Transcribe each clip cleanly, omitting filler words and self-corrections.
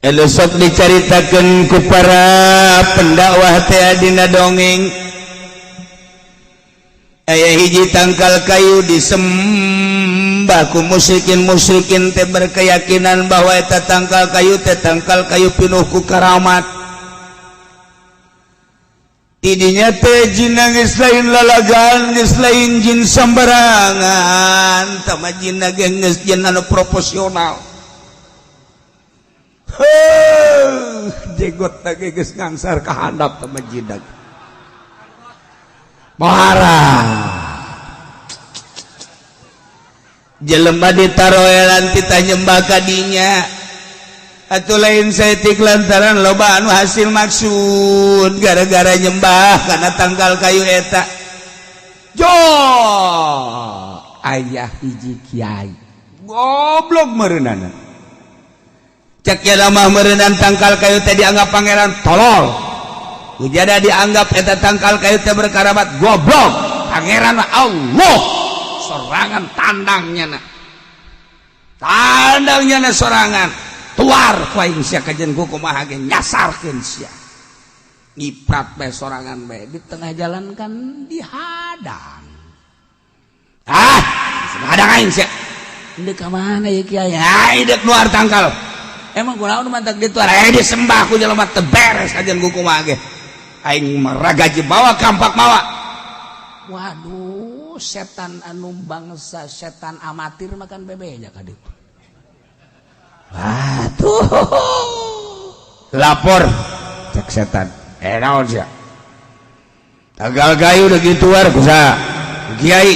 Anu sok dicaritakeun ku para pendakwah teh dina dongeng, aya hiji tangkal kayu disembah ku musyrikin. Musyrikin teh berkeyakinan bahwa eta tangkal kayu teh tangkal kayu pinuh ku karamat. Tidinya teh jinna geus lain lalagan, geus lain jin sembarangan, tama jinna ge geus jin anu proporsional. Heuh, jenggot ge geus ngangsar ka handap tama jinna. Marah. Jelema ditaroelan titah nyembah ka dinya. Atuh lain saeutik, lantaran loba anu hasil maksud gara-gara nyembah karena tangkal kayu eta. Jo, aya hiji kiai goblok meureunana. Cek ya mah meureunan tangkal kayu teh dianggap pangeran, tolol. Ujada dianggap eta tangkal kayu teh berkaramat, goblok. Pangeran mah Allah sorangan. Tandangnya na, tandangnya na sorangan, tuar ku aing sia, kajen ku kumaha ge nyasarkeun sia. Ngiprat bae sorangan bae di tengah jalan kan dihadang. Ah, hadang aing sia. Deuk ka mana ya, kiai? Ai deuk luar tangkal. Emang kunaon mantak dituar? Eh, disembah ku jelema teu beres, kajen ku kumaha ge aing meragaji bawa kampak mawa. Waduh, setan anu bangsa setan amatir makan bebenya ka ditu. Waduh, lapor cek setan. Eh, naon sia? Tangkal kayu udah gitu war kusa kiai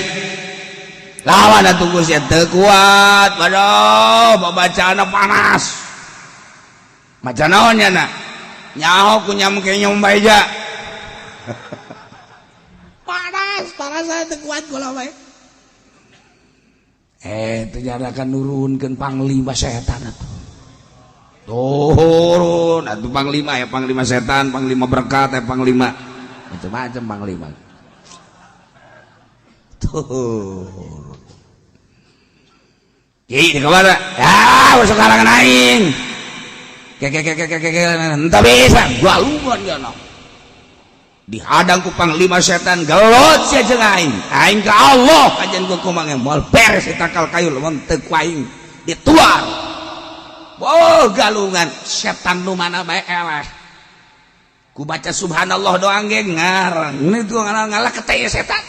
lawan atuh ku sia teu kuat. Waduh, babacaan panas. Maca naon nya na? Nyaho ku nyam ke nyom baeja. Panas, panas, saya teu kuat kula bae. Eh, ternyata kan nurunkeun panglima setan atuh. Turun atuh panglima ya, panglima setan, panglima berkat ya, panglima macam-macam panglima. Turun. Ki, di kamana? Ya, masuk kalangan aing. Ke ke ke ke ke ke, entah bisa, galungan ya no. Dihadang ku panglima setan, gelut sia jeung aing. Aing ka Allah kajian ku kumaha moal beres eta tangkal kayu lamun teu ku aing dituar. Oh, galungan setan nu mana bae eleh. Ku baca subhanallah doang ge ngarang. Ini tuh ngalah ketaya setan.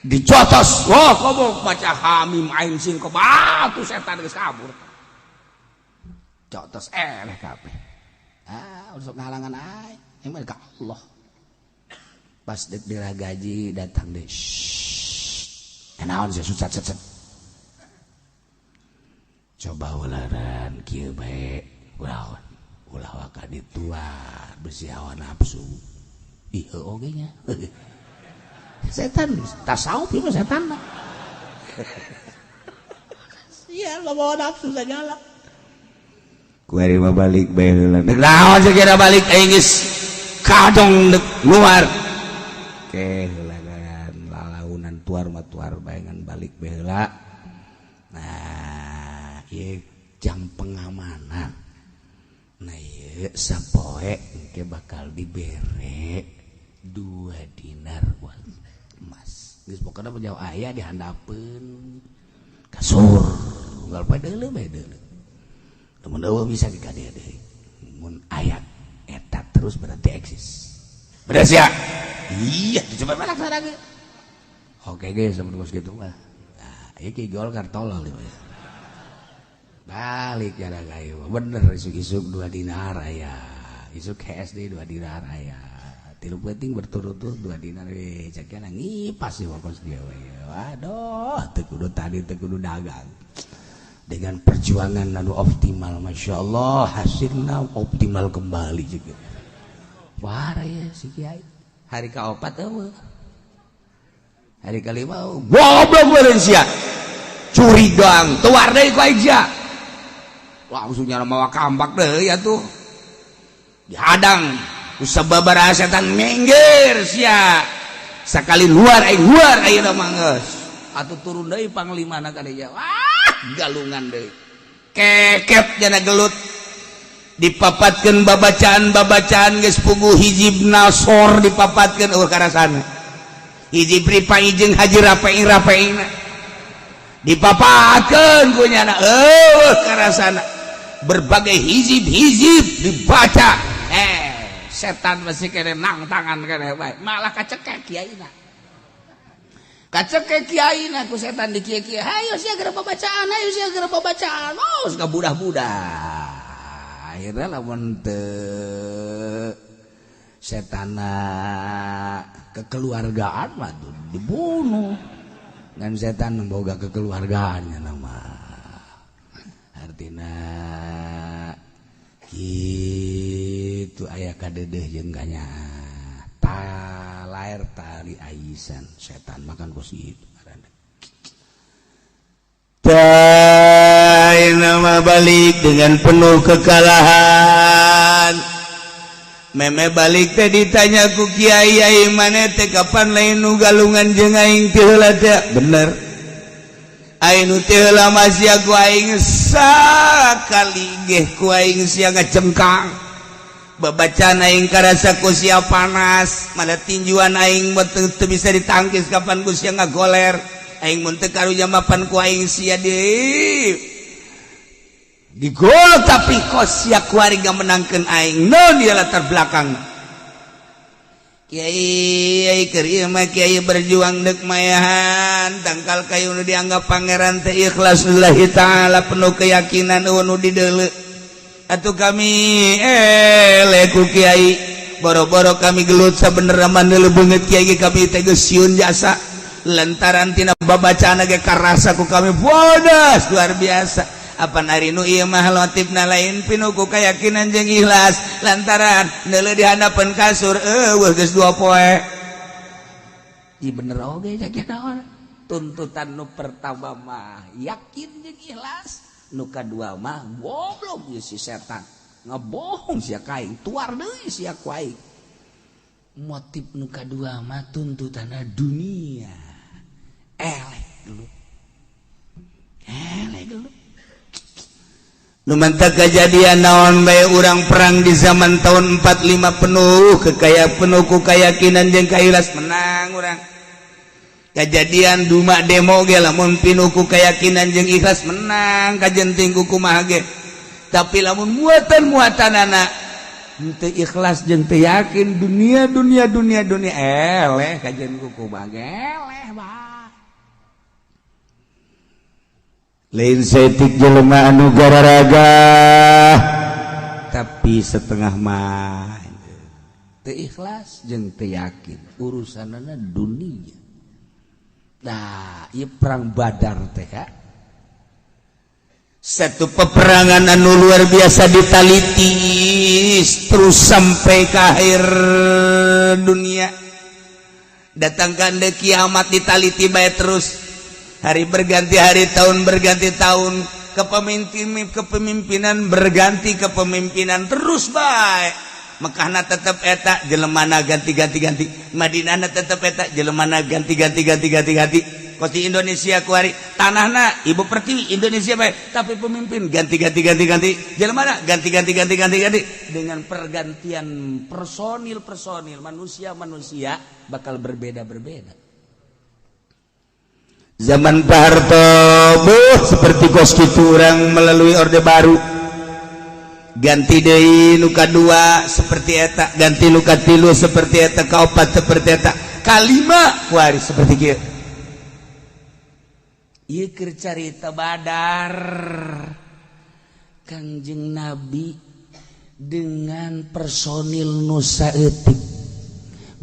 Dicotos. Wah, komo baca hamim ain sin ko batu setan geus kabur. Cotos eleh kabeh. Ah, usuk ngalangan aing. Emang ka Allah. Pas dek diragaji datang deh. Shh. Naon sih susah set set. Coba ularan kieu bae. Ulah ulah waka dituar besi hawa nafsu. Ih, oge nya. Setan tasawuf ieu mah setan mah. Sia bawa nafsu segala. Kuari mah balik bae heula. Dek naon kira balik aing geus kadong dek luar. Ke heula kan lalaunan tuar mah tuar bae, balik bae heula. Nah, ieu jam pengamanan. Nah, ieu sapoe engke bakal dibere 2 dinar emas. Geus pokona jauh aya dihandapeun kasur. Unggal poe deuleu bae deuleu. Lamun eueuh bisa di kadieu deui. Mun aya eta terus berarti eksis. Beres ya? Iya, dicoba laksanakeun. Oke guys, sama gitu mah. Nah, iki Golkar tolol ieu. Balik ya kayu. Bener, isuk-isuk 2 dinar aya. Isuk SD 2 dinar aya. Tilu penting berturut-turut 2 dinar we cek ngipas sih wakos dia we. Waduh, teu kudu tadi, teu kudu dagang. Dengan perjuangan lalu optimal, masya Allah hasilnya optimal kembali juga. Wah ya si kiai. Hari keempat eueuh. Hari kelima goblok meureun sia. Curigang, tuar deui ku aing sia. Langsung nyala mawa kampak deui atuh. Dihadang. Usababaraha setan minggir sia. Sakali luar aing luar ayeuna mah geus. Atuh turun deui panglimana ka dieu. Wah, galungan deui. Keket jana gelut. Dipapatkeun babacaan-babacaan geus puguh hizib nasor dipapatkeun eueuh karasana. Hizib Rifai jeung Haji Rapai Rapaina. Dipapatkeun ku nyana eueuh karasana. Berbagai hizib-hizib dibaca. Setan masih kene nang tangan kene bae. Malah kacekek kiaina. Kacekek kiaina ku setan di kieu-kieu. Hayo sia geura babacaan, hayo sia geura babacaan. Oh, geus budah-budah. Akhirnya lamun teu setana kekeluargaan mah tuh dibunuh. Dan setan boga kekeluargaannya nama. Artina kitu aya kadedeh jeung kanya. Talair tali aisan setan makan kos gitu. Nama balik dengan penuh kekalahan. Meme balik teh ditanya ku kiai, "Ai maneh teh kapan lain nu galungan jeung aing ti heula teh?" Bener, aing nu ti heula mah sia ku aing sakali geh ku aing sia ngacengkang. Babacaan aing karasa ku sia panas, mana tinjuan aing mah teu bisa ditangkis. Kapan ku sia ngagoler aing mun teu karunya mapan ku aing sia di gol, tapi kos sia kuari menangkeun aing. Non dia latar belakang Kiai keur ieu mah kiai berjuang deuk mayahan tangkal kayu nu dianggap pangeran teh ikhlas lillahi ta'ala, penuh keyakinan, eueuh nu dideuleu. Atuh kami eleh ku kiai, boro-boro kami gelut, sabenerna mah deuleu beungeut kiai kami teh geus sieun jasa lantaran tina babacaan ge karasa ku kami bodas luar biasa. Apa ari nu ieu mah motifna lain pinuh ku keyakinan jeung ikhlas, lantaran neuleuh di handapeun kasur eueuh geus 2 poe. Ih, bener oge cek naon. Tuntutan nu pertama mah yakin jeung ikhlas, nu kadua mah goblok ieu si setan ngebohong sia ka aing, tuar deui sia ku aing. Motif nu kadua mah tuntutanna dunia. Eleh dulu, eleh dulu. Lumantah kejadian naon bae urang perang di zaman tahun 45 penuh kekaya penuh ku keyakinan jeung kaikhlas, menang urang. Kejadian duma demo ge lamun pinuh ku keyakinan jeung ikhlas, menang kajenting ku kumaha ge. Tapi lamun muatan muatanana henteu ikhlas jeung teu yakin, dunia dunia dunia dunia, eleh kajen ku kumaha ge, eleh bah. Lain setik jelema anu gararaga, tapi setengah mah teu ikhlas jeung teu yakin, urusanana dunia. Nah, ieu perang Badar teh satu peperangan anu luar biasa, ditaliti terus sampai ke akhir dunia, datangkan de kiamat, ditaliti bae terus, hari berganti hari, tahun berganti tahun, kepemimpinan kepemimpinan berganti kepemimpinan, terus baik. Mekahna tetep eta, jelemana ganti-ganti ganti. Madinahna tetep eta, jelemana ganti-ganti ganti ganti ganti. Kos di Indonesia kuari, tanahna Ibu Pertiwi Indonesia baik, tapi pemimpin ganti-ganti ganti ganti, jelemana ganti-ganti ganti ganti ganti. Dengan pergantian personil personil, manusia manusia bakal berbeda-berbeda. Zaman Pak Harto buh seperti kos kitu urang melalui Orde Baru, ganti deui nu kadua seperti eta, ganti nu katilu seperti eta, kaopat seperti eta, kalima kuari seperti kieu. Ieu keur carita Badar. Kangjeng Nabi dengan personil nu saeutik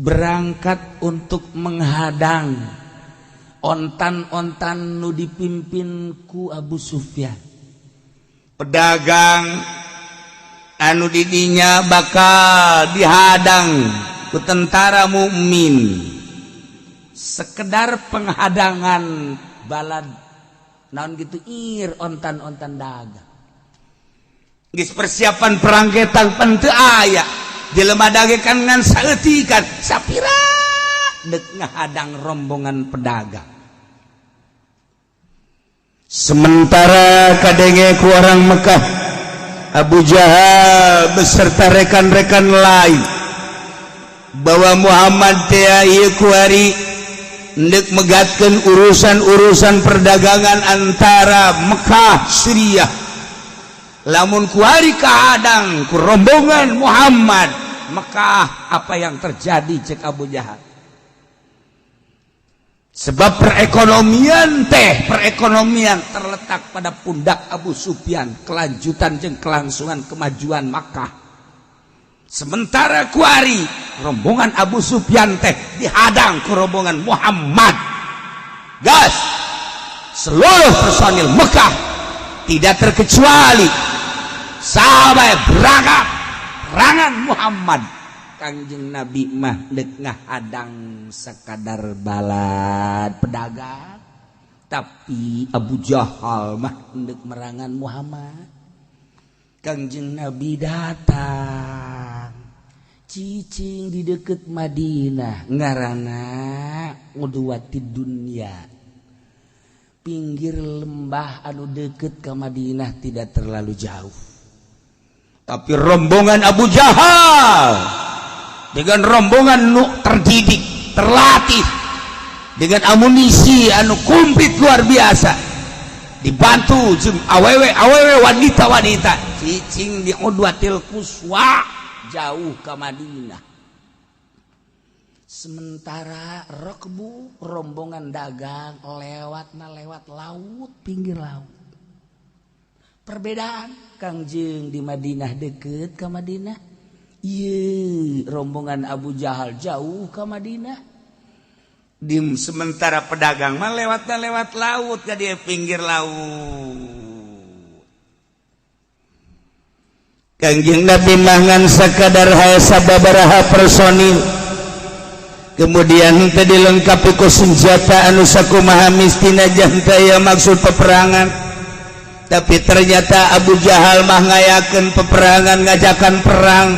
berangkat untuk menghadang ontan-ontan nu dipimpin ku Abu Sufyan, pedagang anu didinya bakal dihadang ku tentara mukmin, sekedar penghadangan balad naon gitu ir ontan-ontan dagang. Geus persiapan perang getan pan teu aya. Jelema dagekan ngan saeutikan, sapira dek ngahadang rombongan pedagang. Sementara kadenge ku orang Mekah, Abu Jahal beserta rekan-rekan lain, bahwa Muhammad teh ieu kuari ndek megatkeun urusan-urusan perdagangan antara Mekah Suriah. Lamun kuari kahadang ku rombongan Muhammad Mekah, apa yang terjadi? Cek Abu Jahal. Sebab perekonomian teh, perekonomian terletak pada pundak Abu Sufyan, kelanjutan jeung kelangsungan kemajuan Makkah. Sementara kuari rombongan Abu Sufyan teh dihadang ke rombongan Muhammad, gas seluruh personil Mekah tidak terkecuali sampai berangkat perangan Muhammad. Kangjeng Nabi mah dek ngahadang sekadar balad pedagang, tapi Abu Jahal mah ndek merangan Muhammad. Kangjeng Nabi datang cicing di deket Madinah, ngarana Udwati Dunya, pinggir lembah anu deket ke Madinah, tidak terlalu jauh. Tapi rombongan Abu Jahal dengan rombongan nu terdidik, terlatih, dengan amunisi anu komplit luar biasa, dibantu jeung awewe awewe, wanita wanita, cicing di Udwatil Kuswa, jauh ke Madinah. Sementara rokbu, rombongan dagang, lewat na lewat laut, pinggir laut. Perbedaan, Kangjeng di Madinah, deket ke Madinah. Iya, rombongan Abu Jahal jauh ke Madinah. Di sementara pedagang mah lewatnya lewat laut, jadi pinggir laut. Kangjeng Nabi mangan sekadar hae sababaraha personil, kemudian tadi dilengkapi ku senjata anu sakumaha mistina, janta ya maksud peperangan. Tapi ternyata Abu Jahal mah ngayakeun peperangan, ngajakan perang.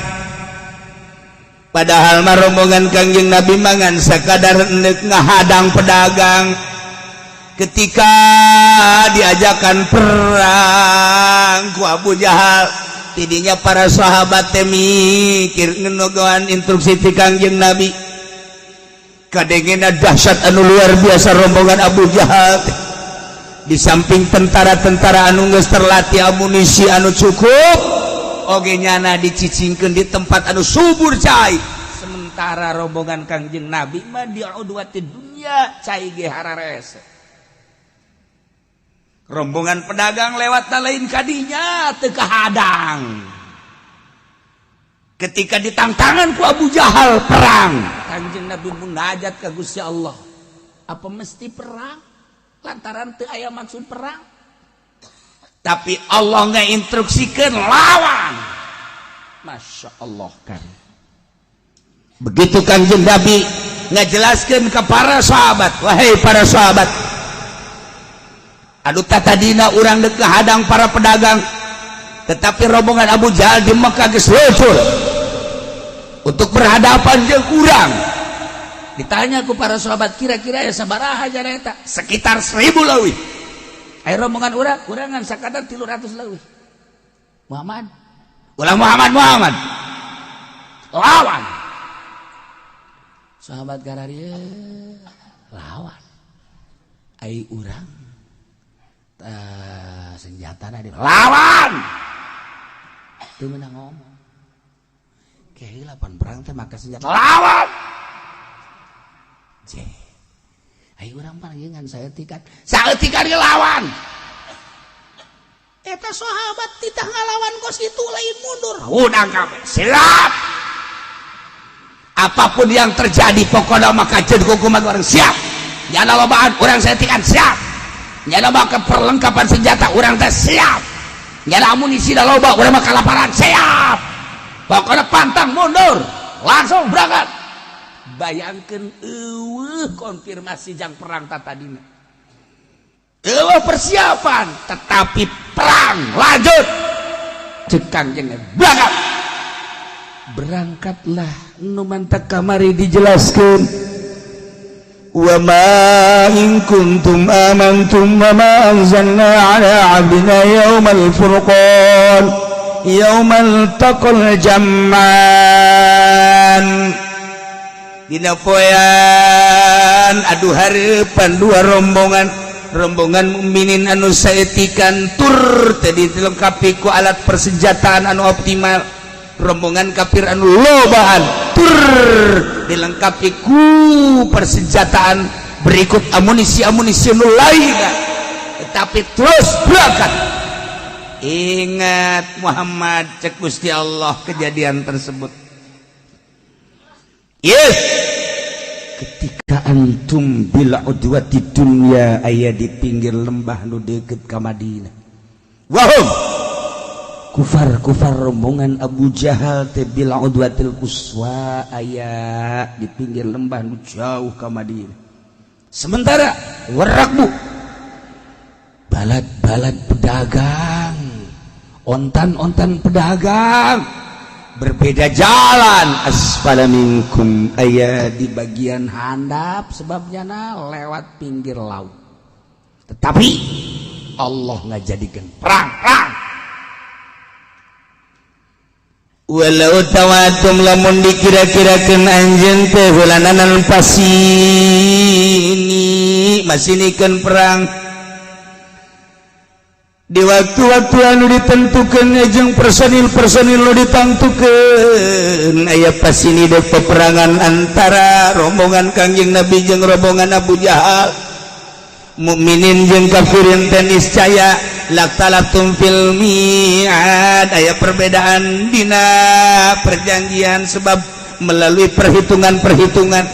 Padahal mah rombongan Kangjeng Nabi mangan sekadar endek ngahadang pedagang. Ketika diajakan perang ku Abu Jahal, tidinya para sahabat teh mikir ngenogoan instruksi ti Kangjeng Nabi. Kadengena dahsyat anu luar biasa rombongan Abu Jahal teh. Di samping tentara-tentara anu geus terlatih, amunisi anu cukup oge, nyana dicicingkeun di tempat anu subur cai. Sementara rombongan Kangjeng Nabi mah di udwati dunya, cai ge hararese. Rombongan pedagang lewat lain kadinya, teu kahadang. Ketika ditangtangan ku Abu Jahal perang, Kangjeng Nabi munajat ka Gusti Allah, apa mesti perang? Lantaran teu aya maksud perang, tapi Allah nggak instruksikan lawan. Masya Allah kan begitu. Kanjeng Nabi ngajelaskan ke para sahabat, "Wahai para sahabat, aduh, tadina urang dek hadang para pedagang, tetapi rombongan Abu Jahal di Mekah geus luncur untuk berhadapan jeung urang." Ditanya ku para sahabat, "Kira-kira ya sabaraha jana eta?" "Sekitar 1000 leuwih." Ayo rombongan urang, urangan sakadar 300 leuwih. Muhammad ulah, Muhammad, Muhammad, lawan. Sahabat gararia, lawan ai urang senjata di lawan teu meunang ngomong. Kehilapan perang teh maka senjata, lawan. Je. Ayo urang panggilkan saeutikan. Saeutikan ge lawan. Eta sahabat titah ngalawan kos itu, lain mundur. Udang kabeh. Siap. Apapun yang terjadi, pokoknya maka jadi hukuman orang siap. Nyana lobaan urang saeutikan siap. Nyana maka perlengkapan senjata urang teh siap. Nyana amunisi da loba, urang mah kalaparan siap. Pokoknya pantang mundur, langsung berangkat. Bayangkan, eueuh konfirmasi jang perang tatadina, eueuh persiapan, tetapi perang lanjut. Cek Kangjeng, berangkat. Berangkatlah, nu mantak kamari dijelaskan. وما إن كنتم آمنتم وما أنزلنا على عبدنا يوم الفرقان يوم التقى الجمعان. Dina poean adu hareupan dua rombongan, rombongan mukminin anu saetikan tur tadi dilengkapi ku alat persenjataan anu optimal, rombongan kafir anu lobaan tur dilengkapi ku persenjataan berikut amunisi-amunisi nu lain, tetapi terus berangkat. Ingat, Muhammad, cek Gusti Allah, kejadian tersebut. Yes, ketika antum bil udwati dunya, aya di pinggir lembah nu deket ka Madinah, wahum kufar kufar rombongan Abu Jahal teh bil udwatil quswa, aya di pinggir lembah nu jauh ka Madinah. Sementara warakbu, balad-balad pedagang, ontan-ontan pedagang berbeda jalan, asfala minkum, aya di bagian handap, sebabnya na lewat pinggir laut. Tetapi Allah ngajadikan perang perang. Walau tawatum, lamun dikira-kirakeun anjeun teh heulananan pasini masinikeun perang di waktu-waktu anu ditentukan jeung personil-personil nu ditangtukeun, aya pasini dek peperangan antara rombongan Kangjeng Nabi jeung rombongan Abu Jahal, mukminin jeung kafirin teh, niscaya lakhtalaftum fil mi'ad, aya perbedaan dina perjanjian sebab melalui perhitungan-perhitungan.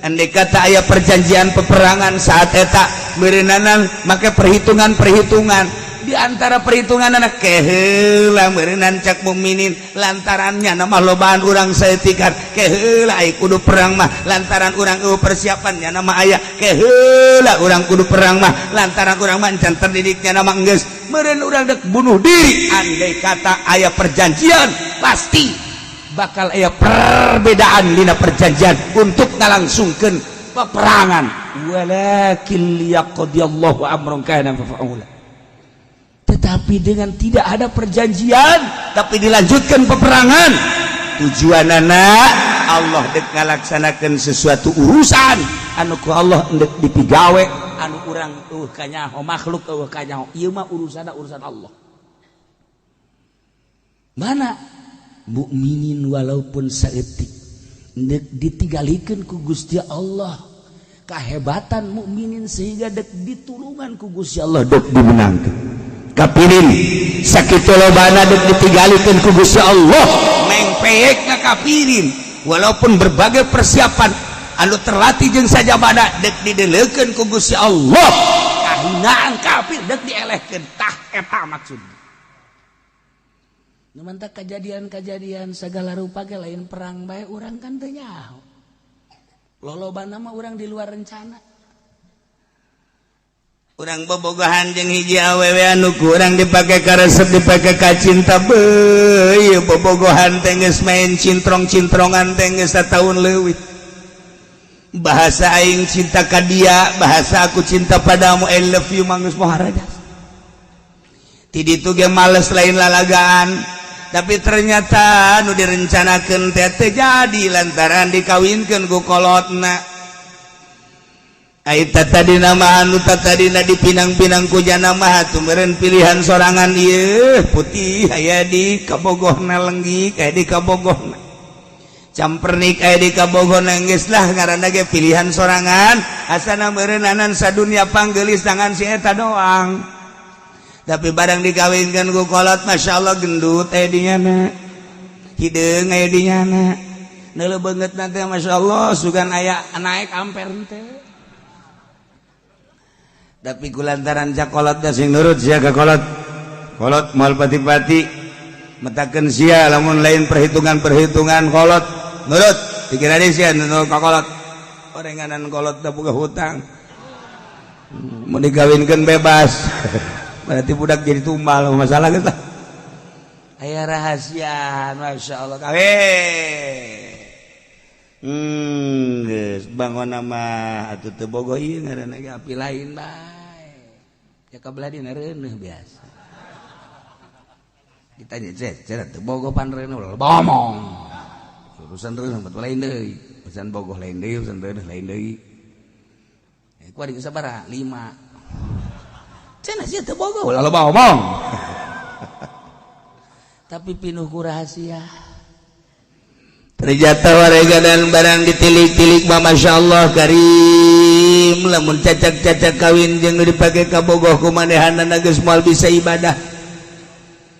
Andai kata aya perjanjian peperangan saat eta meureunanan make perhitungan-perhitungan, di antara perhitungan anak keheula meureunan cak mukminin, lantarannya nama lobaan urang saeutikan, keheula ai kudu perang mah lantaran urang eueuh persiapannya nama aya, keheula urang kudu perang mah lantaran urang mah encan terdidiknya nama geus meureun urang dek bunuh diri. Andai kata aya perjanjian, pasti bakal aya perbedaan dina perjanjian untuk ngalangsungkeun peperangan. Walakin liyaqdiyallahu amran kana maf'ula. Tetapi dengan tidak ada perjanjian tapi dilanjutkan peperangan, tujuan anak Allah dek ngalaksanakeun sesuatu urusan anu ku Allah dek dipigawe, anu urang eueuh kanyaho, makhluk eueuh kanyaho, ieu mah urusan urusan Allah. Mana mukminin walaupun saeutik dek ditinggalikeun ku Gusti Allah kehebatan mukminin sehingga dek ditulungan ku Gusti Allah, dek dimenangkeun. Kafirin sakitu lobana dek ditinggalikeun ku Gusti Allah, mengpeyekna kafirin walaupun berbagai persiapan anu terlatih jeung sajabana, dek dideleukeun ku Gusti Allah kahinaan kafir, dek dielehkeun. Tah, eta maksudna. Nu mantak kejadian-kejadian segala rupa ge lain perang bae, urang kan teu nyaho. Lolobana mah urang di luar rencana. Urang bobogohan jeung hiji awewe anu kurang dipake karesep, dipake ka cinta beuh. Bobogohan teh geus main cintrong-cintrongan teh geus sataun leuwih. Bahasa aing cinta ka dia, bahasa aku cinta padamu, I love you, mah geus moharajas. Ti ditu ge males, lain lalagaan, tapi ternyata nu direncanakeun teh teu jadi lantaran dikawinkeun ku kolotna. Ai tadi nama anu tadina dipinang-pinang ku jana mah atuh meureun pilihan sorangan. Ieu putih aya di kabogohna, lenggik aya di kabogohna, campernik aya di kabogohna, geus lah ngaranna ge pilihan sorangan. Asana meureunanan sadunya panggeulis tangan si eta doang. Tapi barang dikawinkan ku kolot, Masya Allah, gendut aya di nyana, hideung aya di nyana, neuleuh beungeut nanti Masya Allah, sugan aya naik amper teh. Tapi kulantaran cak kolot sing nurut sia ka kolot, kolot moal pati-pati metakeun sia lamun lain perhitungan-perhitungan kolot. Nurut dikira sia nurut ka kolot, orenganan kolot teh boga hutang, mau dikawinkeun bebas, berarti budak jadi tumbal masalah gitu. Aya rahasia, Masya Allah kawin. Geus bangun nama atuh teu bogoh ieu ngaranna ge api lain bae. Ya kabelah dina reuneuh biasa. Ditanya cenah teu bogoh pan reuneuh bomong. Urusan reuneuh mah lain deui, urusan bogoh lain deui, urusan reuneuh lain deui. Eh ku adi sabaraha? 5. Cenah sia teu bogoh ulah loba omong. Tapi pinuh ku rahasia. Ternyata warga dan barang ditilik-tilik mah Masya Allah karim, lamun cacak-cacak kawin jeung nu dipake kabogoh ku manehanana geus moal bisa ibadah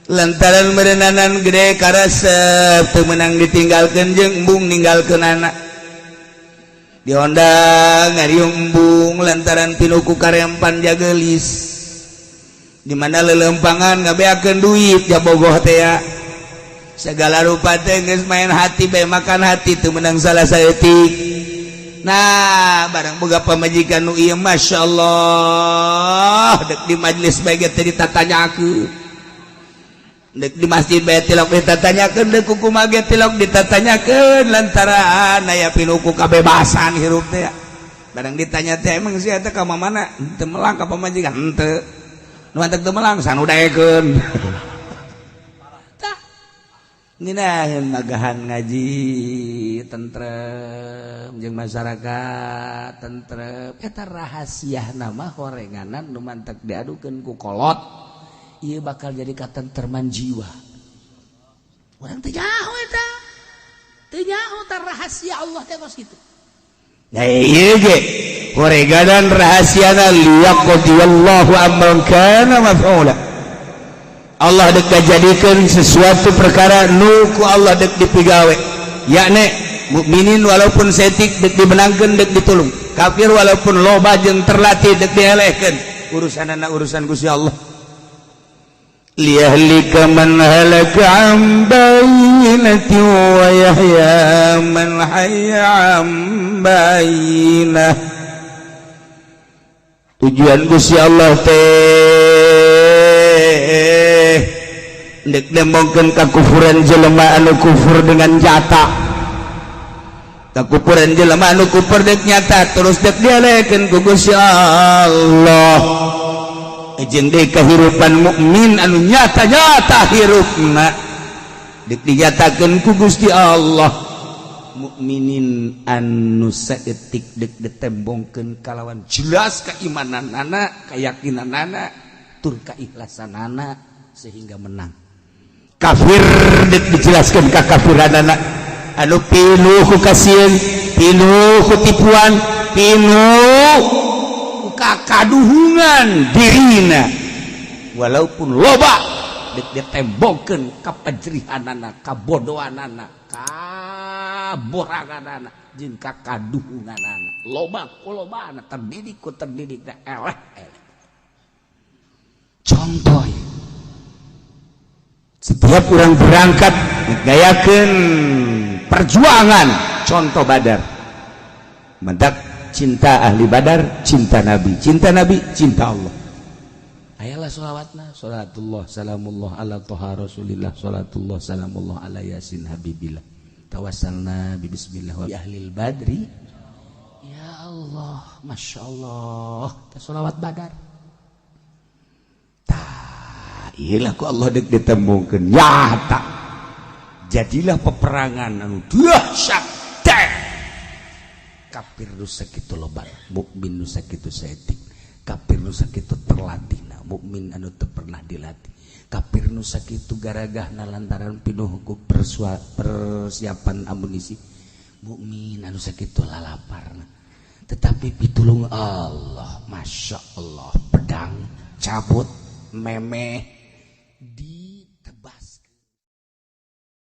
lantaran merenanan gede karasep teu meunang ditinggalkeun jeung embung ninggalkeun anak dihondang ngariung embung lantaran pinuh ku karempan jagelis di mana lelempangan ngabeakeun duit ja bogoh teh ya. Segala rupa teh geus main hati bae, makan hati teu menang salah saeutik. Nah, barang boga pamajikan nu ieu Masya Allah, dek di majelis bae ge teh ditatanyakeun, dek di masjid bae tilok ditatanyakeun, dek kumaha ge tilok ditatanyakeun lantaran aya pinuh ku kabebasan hirup teh. Barang ditanya teh, emang sih eta ka mana teu melang ka pamajikan henteu, nu antek teu melang sanu daekeun. Tah ngeunaheun magahan ngaji tentrem jeung masyarakat tentrem. Eta rahasia nama horenganan nu mantek diadukeun ku kolot ieu bakal jadi katentreman jiwa. Urang teu nyaho eta, teu nyaho tah rahasia Allah teh kos kitu. Nah, ieu ge horenganan rahasiana liyaqdiyallahu amran kana maf'ula. Allah dek jadikan sesuatu perkara nu ku Allah dek dipigawe, yakni mukminin walaupun setik dek dimenangkeun, dek ditulung, kafir walaupun loba jeung terlatih dek dielehkeun. Urusanana urusan Gusti Allah. Liyahlika man halaka an bayyinatin wa yahya man hayya an bayyinah. Tujuan Gusti Allah teh dek nembongkeun kakufuran jelema anu kufur dengan nyata, kakufuran jelema anu kufur dek nyata terus dek dialekeun ku Gusti Allah, jeung deui kahirupan mukmin anu nyata-nyata hirupna dek dinyatakeun ku Gusti Allah. Mukminin anu saeutik dek ditembongkeun kalawan jelas keimananana, keyakinanana, tur keikhlasanana sehingga menang. Kafir dek dijelaskan ka kafiranana anu pinuh ku kasieun, pinuh ku tipuan, pinuh ku kakaduhungan dirina, walaupun loba dek ditembongkeun kapajrihanana, kabodohanana, kaboranganana jeung kakaduhunganana, loba ku lobana, terdidik ku terdidik, eleh eleh. Contoh, setiap orang berangkat gayakeun perjuangan, contoh Badar, mendak cinta ahli Badar, cinta Nabi, cinta Nabi, cinta Allah. Ayalah sholawatna, salatullah salamullah ala Toha Rasulillah, salatullah salamullah ala Yasin Habibillah, tawassalna bi bismillah wa ahlil badri. Ya Allah, Masya Allah, sholawat Badar. Tah iyalah ku Allah dek ditembungkeun nyata jadilah peperangan anu dahsyat teh. Kafir nu sakitu loba, mukmin nu sakitu saeutik. Kafir nu sakitu terlatih, nah mukmin anu teu pernah dilatih. Kafir nu sakitu garagahna lantaran pinuh ku persiapan amunisi, mukmin anu sakitu lalaparna. Tetapi pitulung Allah, Masya Allah, pedang cabut memeh.